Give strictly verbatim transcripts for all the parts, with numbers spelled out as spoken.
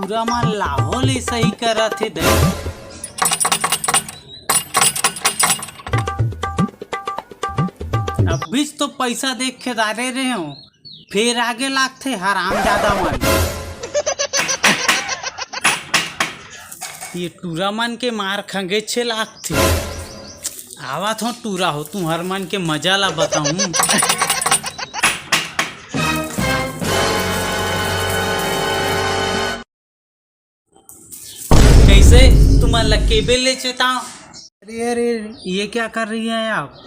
टूरा मन लाहो ले सही करत हे दई। अभीच तो पैसा देख के डारे रहे हो, फेर आगे लागथे हरामजादा मन। ये टूरा मन के मार खंगेछे लागथे। आवत हो टूरा हो, तुम्हर मन के मजा ला बताऊं। कैसे तुमन ला केबे ले चेताओ? अरे, अरे, ये क्या कर रही है आप?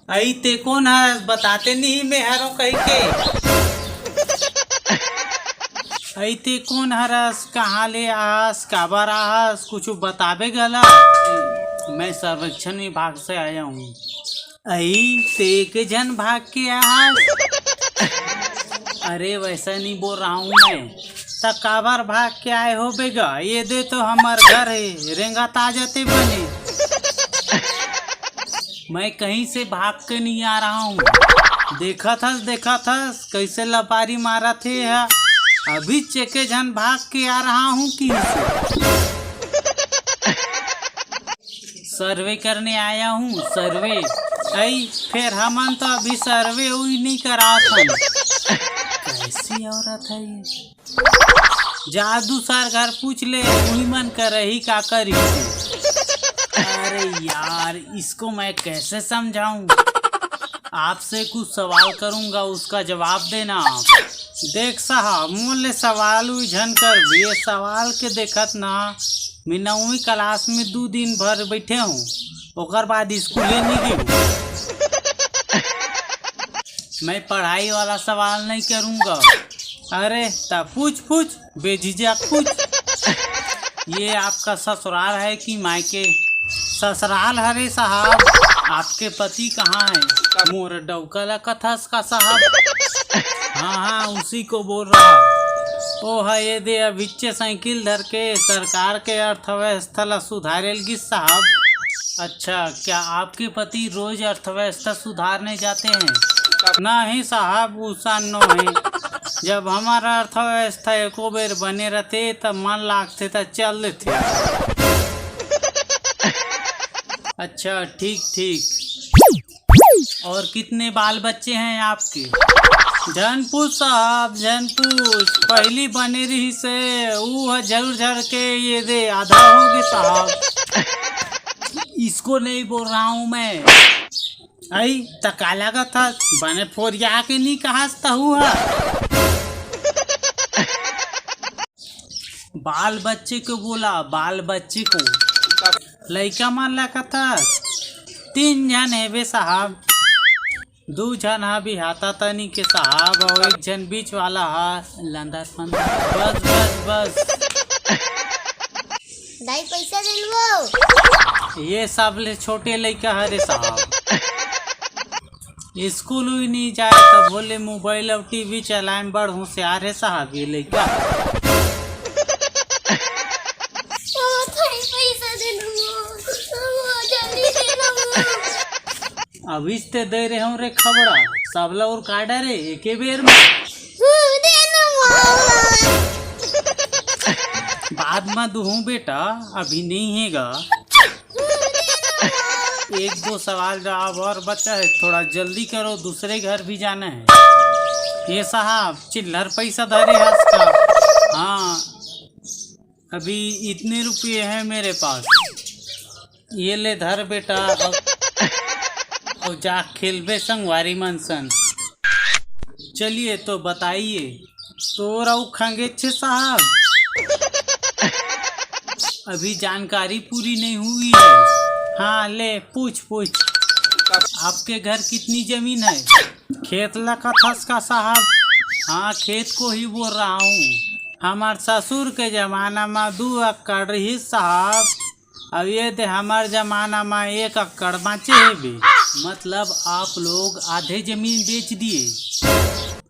अई ते कोन हस? बताते नहीं मैं हरों कही के। अई ते कोन हरस? कहाँ ले आहस? काबर आहस? कुछ बताबे गला? मैं सर्वेक्षण विभाग से आया हूँ। अई ते के झन भाग के आहस? अरे, वैसा नहीं बोल रहा हूँ मैं। त काबर भाग के आए हो बेगा? ये दे तो हमर घर है, रेंगा ताजा ते बने। मैं कहीं से भाग के नहीं आ रहा हूँ। देखत हस, देखत हस, कैसे लपारी मारत हे हा। अभी चेके झन भाग के आ रहा हूँ कि सर्वे करने आया हूँ, सर्वे। अई, फेर हमन तो अभी सर्वे उई नहीं करात हन। कैसी औरत है ये? जा दूसर घर पूछ ले, उही मन करही का करी। अरे यार, इसको मैं कैसे समझाऊं? आपसे कुछ सवाल करूंगा, उसका जवाब देना आप। देख साहब, मोर ले सवाल उलझन कर, ये सवाल के देखत ना, मैं नौवीं क्लास में दू दिन भर बैठे हूँ, ओकर बाद स्कूले नहीं गए। मैं पढ़ाई वाला सवाल नहीं करूंगा। अरे, ता पूछ, पूछ, बेझिझक पूछ। ये आपका ससुराल है कि मायके? ससुराल हरे साहब। आपके पति कहाँ है? मोर डौका ला कथस का साहब? हाँ, हाँ, उसी को बोल रहा। ओ है, ये दे अभिच्चे साइकिल धर के सरकार के अर्थव्यवस्था ला सुधारेल गिस साहब। अच्छा, क्या आपके पति रोज अर्थव्यवस्था सुधारने जाते हैं? नहीं साहब, उसन नो है। जब हमारा अर्थव्यवस्था एको बेर बने रहते, तब मन लागते, तब चल देते। अच्छा, ठीक, ठीक। और कितने बाल बच्चे हैं आपके? झन पूछ साहब, झन पूछ। पहली बने रही से, ऊ ह झड़ झड़ के ये दे आधा हो गए साहब। इसको नहीं बोल रहा हूँ मैं। अई, त का लागत हस? बने फोरिया के नहीं कहस तहू ह। बाल बच्चे को बोला, बाल बच्चे को। लइका मन ला कथस, तीन झन हेबे साहब, दू झन हा बिहाता तनी के साहब, अउ एक झन बीच वाला हा लंदर फंदर। बस, बस, बस। दाई, पैसा दे लो। ये सब ले छोटे लइका हरे साहब। स्कूल भी नहीं जाए, तब बोले मोबाइल अउ टीवी चलाए में बड़ होशियार है साहब ये लइका। ओ, भाई, पैसा दे दो। ओ, जल्दी दे दो। अभी ते दे रहे हूँ रे खबड़ा, सबला और काटा रे एके बेर में। ओ, दे दो। बाद में दूहूँ बेटा, अभी नहीं हैगा। एक दो सवाल जवाब और बचा है, थोड़ा जल्दी करो, दूसरे घर भी जाना है। ये साहब, चिल्लर पैसा धरे हस का? हाँ, अभी इतने रुपये हैं मेरे पास, ये ले धर बेटा, अब, अब जा खेलबे संगवारी मन सन। चलिए तो बताइए, तोर अउ खंगेच्छे साहब, अभी जानकारी पूरी नहीं हुई है। हाँ, ले पूछ, पूछ। आपके घर कितनी जमीन है? खेत ला कथस का साहब? हाँ, खेत को ही बोल रहा हूँ। हमार ससुर के जमाना में दू एकड़ रही साहब, अब ये दे हमार जमाना में एक एकड़ बाँचे हे बे। मतलब आप लोग आधे जमीन बेच दिए।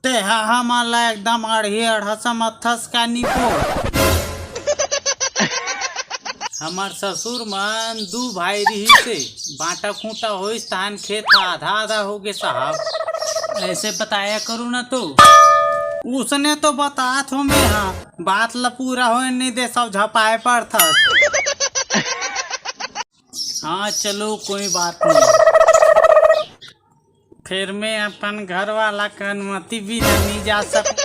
ते हा हमन ला एकदम अड़ही अड़हा समझथस का निपोर? हमार ससुर मन दू भाई रिहिसे, बांटा खूंटा होइस तहान खेत हा आधा आधा होगे साहब। ऐसे बताया करो ना तो। उसने तो बतात हो मैं, हाँ, बात ला पूरा होए नहीं दे, सब झपाए पड़थस। हाँ, चलो, कोई बात नहीं। फिर मैं अपन घर वाला का अनुमति बिना नहीं जा सकूं।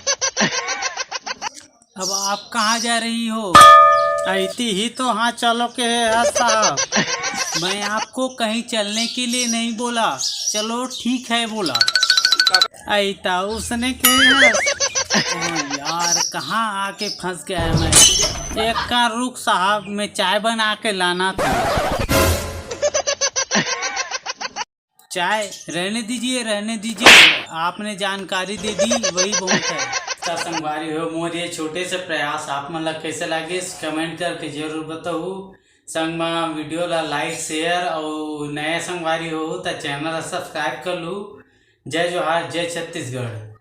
अब आप कहाँ जा रही हो? ऐती ही तो हाँ चलो के है साहब। मैं आपको कहीं चलने के लिए नहीं बोला। चलो ठीक है बोला। ऐता उसने के है। ओ यार, कहाँ आके फंस गया है मैं। एक का रुक साहब, मैं चाय बना के लाना था। चाय रहने दीजिए, रहने दीजिए, आपने जानकारी दे दी, वही बहुत है। तो संगवारी हो, मोर ये छोटे से प्रयास आप मन ला कैसे लागिस, कमेंट करके जरूर बताहू। संग मा वीडियो ला लाइक, शेयर, और नया संगवारी हो तो चैनल ला सब्सक्राइब कर लू। जय जोहार, जय छत्तीसगढ़।